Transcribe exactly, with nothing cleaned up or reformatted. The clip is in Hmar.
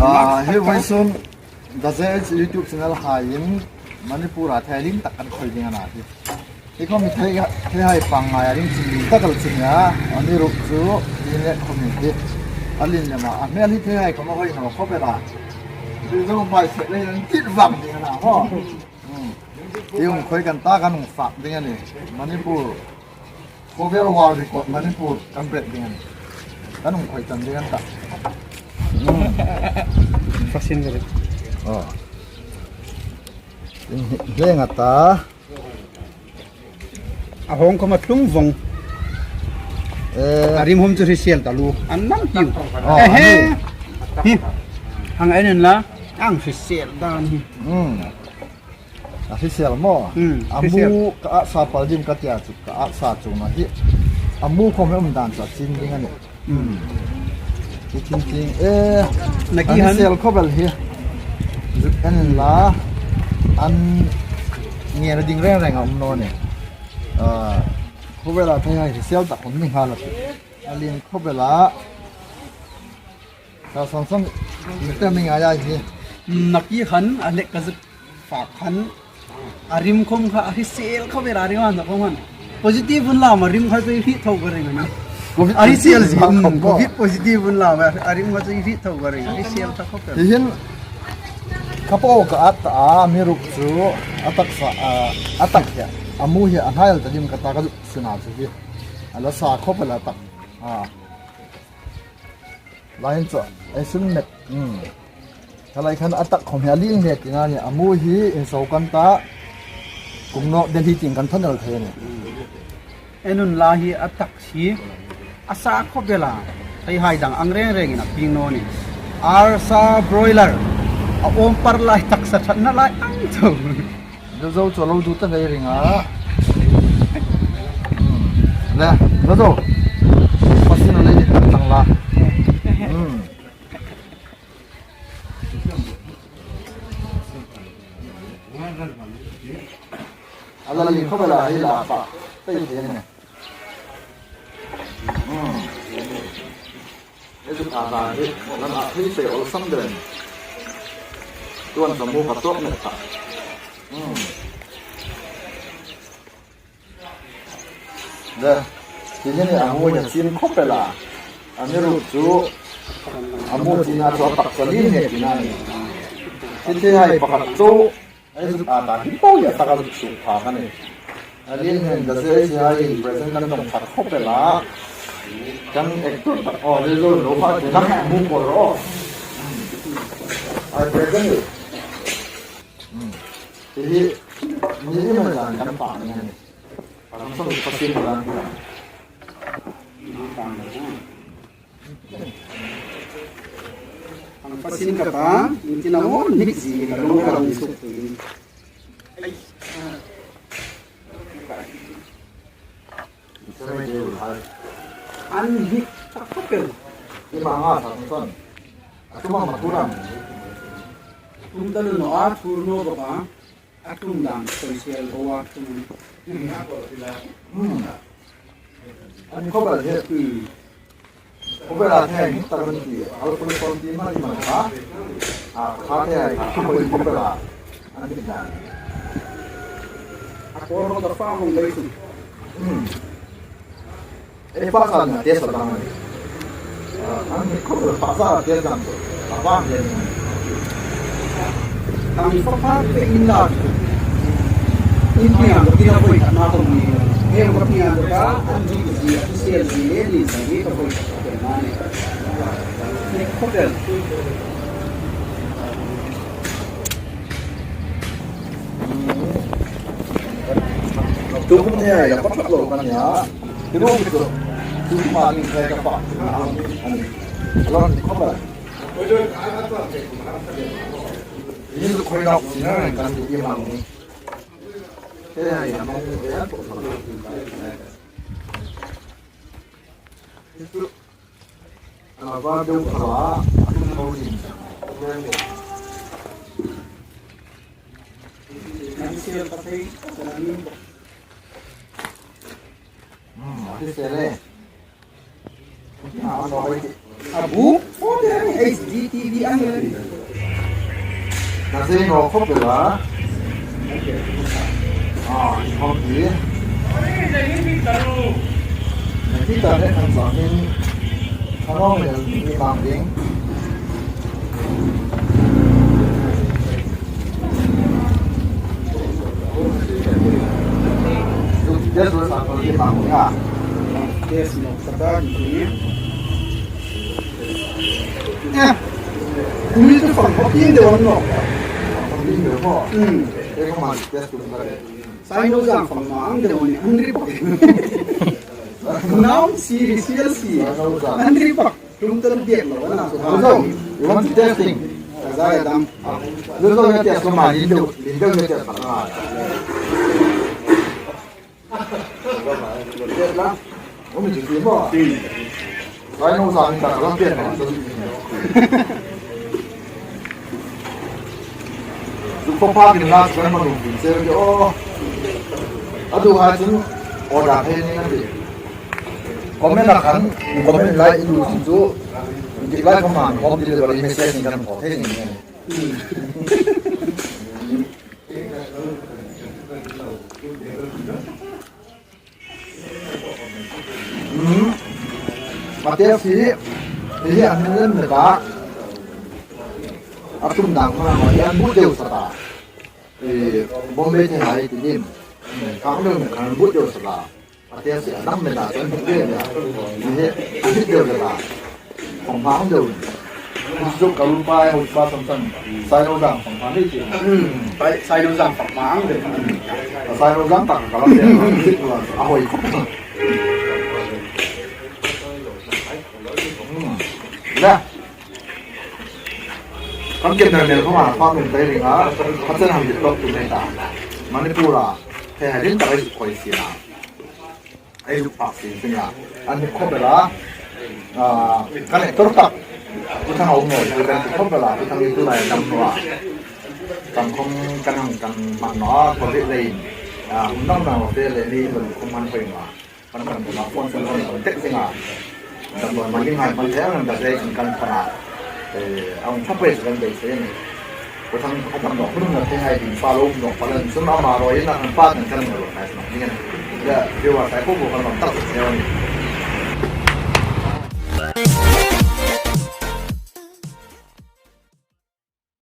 Ah, hi vawisun Gazette YouTube channel haiin Manipur-a theihai ding tak kan khoi ding a na hi. Hi khom hi thei, theihai pangngai a ding chin ding tak a la chin a. Amiruokchu hi le khom hi hi a lien lem a. A hmel hi theihai khom a hoi naw khop el a. Hi zo mai se le an tit vang ding a na ho. Hmm. Hi hung khoi kan ta, kan hung fak ding a nih. Manipur. Khawvel world record Manipur kan break ding a nih. Kan hung khoi tan ding a ni ta. Hmm. Fasin ka ri. Oh. Hi, hi nga ta. A hawng khom a tlung vong. Eh. A rim hom chu hrisel ta lu. An nam hiu. Oh, ehe. Hi. Hang en en la. Ang hrisel dan hi. Hmm. A hrisel maw? Hmm, a hrisel. Mu ka asa pal dim ka tia chu, ka asa chu ma hi. A mu khom hi um dan chu a chin ding a nih. Hmm. Hi chin chin. Eh, na ki a han hrisel khop el hi. Zuk en la. An nge na ding reng reng a um naw nih. Ah, khawvel a theihai hrisel tak um ni nghal a. A lien khop el a. Ka sang sang, mi te mi ngai a hi. Hmm, na ki han, a lek ka zuk fak khan, a rim khom kha, a hrisel khom a rim a na khom khan. Positive un lam a rim kha chu i hriet tho ka ring a nih. Covid a hrisel positive zi, um, khom bo. Covid positive un lam a rim kha chu i hriet tho ka ring a, hrisel tha khom. Hi hin, ka po ka at a, amiruokchu, a taksa, a, a tak hi, a mu hi, a hnael ta dim ka ta ka zuk sina chu hi. A la sa khop a la tak. A. Lai hin chu, ei sun met. Hmm. Ka lai khan a tak khom hi a lien le tina ni, a mu hi in so kan ta. Kum naw Delhi tieng kan thawn el thei a nih. En un la hi a tak hi. A sa khop el a. Theihai dang ang reng rengin a pieng naw nih. Arsa broiler. A awm par lai taksa ṭhatna lai ang tho. Zo zo chu lo du ta vei ring a. Hmm. Le, zo zo. Pasin a lei ni tang la. Hmm. A la lien khop el a hi la pa. Tei tei ne. Hmm. Ei zuk a ta hi, lam a thei se ol sam den. Tuan sa mu ka tok ne ta. Hmm. Le, hi hin a mu hi a chin khop el a. Amiruokchu, a mu chin a chu a taksa lien le tina ni. Hi theihai pakhat chu, ei zuk a ta hi po ya taka zuk suk pha ka nih. A lien hen ka se si hai present kan dong khat khop el a. Kan actor tak, oh, le zo lo kha te kan mu ko ro. Ai present. Hmm. Hi, ni ni ma dan kan pa ni. Pathum sawm pasin dan. Ang pasin ka pa, in tin a hon nik zi ka lung ka lung suk tu in. An dik tak tak el. Ima nga sa san. Atuma maturam. Tum talu no a thur no ka pa. Atum dang, social work tum. Hmm. An khawbel hi. Hmm. Khawbel a thei ni ta kan ti. Al pun pon ti ma ni ma ha. A kha thei a khawbel khawbel a. An ti dan. A kor no ta fa hong lei tu. Hmm. Ei, paksa ni test a dang. Ah, an ni khawbel paksa test dang. A bang le ni. Ang pha pha pe in la. In pian ko tina koi ka na ko ni. He ko pian ko ka, an ni ko ji, a sel ji le ni sa ni ko koi ka na ni. Ni khawbel. Tu kum ne ai la, patlak lo kan ya. Ti lo ki tu. Tu ma ni kai ka pa. Ani. Alon ni khawbel. Ni tu khoi na ku na kan ti ma ni. Te ai ma ni ya ko. Ti tu. A va deu kha, a tum lo ding. Hmm, a ti se le. A lo ai ti. A bu, o te H D T V ang. Na se no khop la. Ah, i hom di. Na kita ne kan sa min. Ano me ni mang ding. Yes, yes, yes, yes. Eh, mi tu fang hop yin de wan no. Fang yin de ho. Hmm. Eh, ko ma test tu ba de. Sai no jang fang ma ang de wan ni ang ri pak. Now C C L C. Sai no jang. Ang ri pak. Tum tel biak lo na. So, you want to testing? Za ya dam. Lu zo ya test ko ma yin de, yin de ya test. Umi ti ti mo. Lai no sa mi ta la pia na. Zu pa pa kin la sa ma dum tin se ke o. A du ha chun order he ni na ti. Comment a kan, comment lai i du chun chu. Di lai pa ma home delivery message ni kan ko he ni. Hmm. Mate si, hi an lem le ta. A tum dang ma ma an bu deu sa ta. E, Bombay te hai ti dim. Ka lo ne kan bu deu sa ta. Mate si a dang me ta san bu deu ya. Ni he, a bu deu ta. Khawm hang deu. Zu ka lu pai ho pa sam sam. Sai lo dang khawm hang ni ti. Hmm. Sai, sai lo dang khawm hang deu. Sai lo dang tak ka la deu. A hoi khawm. Hmm. La. Kan ke na mel khawm a pa men tai ring a. Ka chen ham di tok tu me ta. Manipur a. He ha din ta ai khoi si na. Ei zuk phak sing sing a. An mi khop la. Ah, kan ei tor tak. Pu Thang a um naw, pu kan khop la, pu Thang i tu lai dam naw a. Kan khom kan hang kan man naw a, khop le le. Ah, um dang dang le le ni ban khom man hoi naw a. Kan kan ma phone phone phone tek sing a. Kan ma ding hai man thei ang da sei kan kan phone a. Eh, ang thap pei kan bei sei ni. Ko thang a tam dok hun na thei hai ding pa lo dok pa lan sun ama ro ina kan pa kan kan ro na na ding. Ya, dia wa sai ko ko kan lam tak se ni.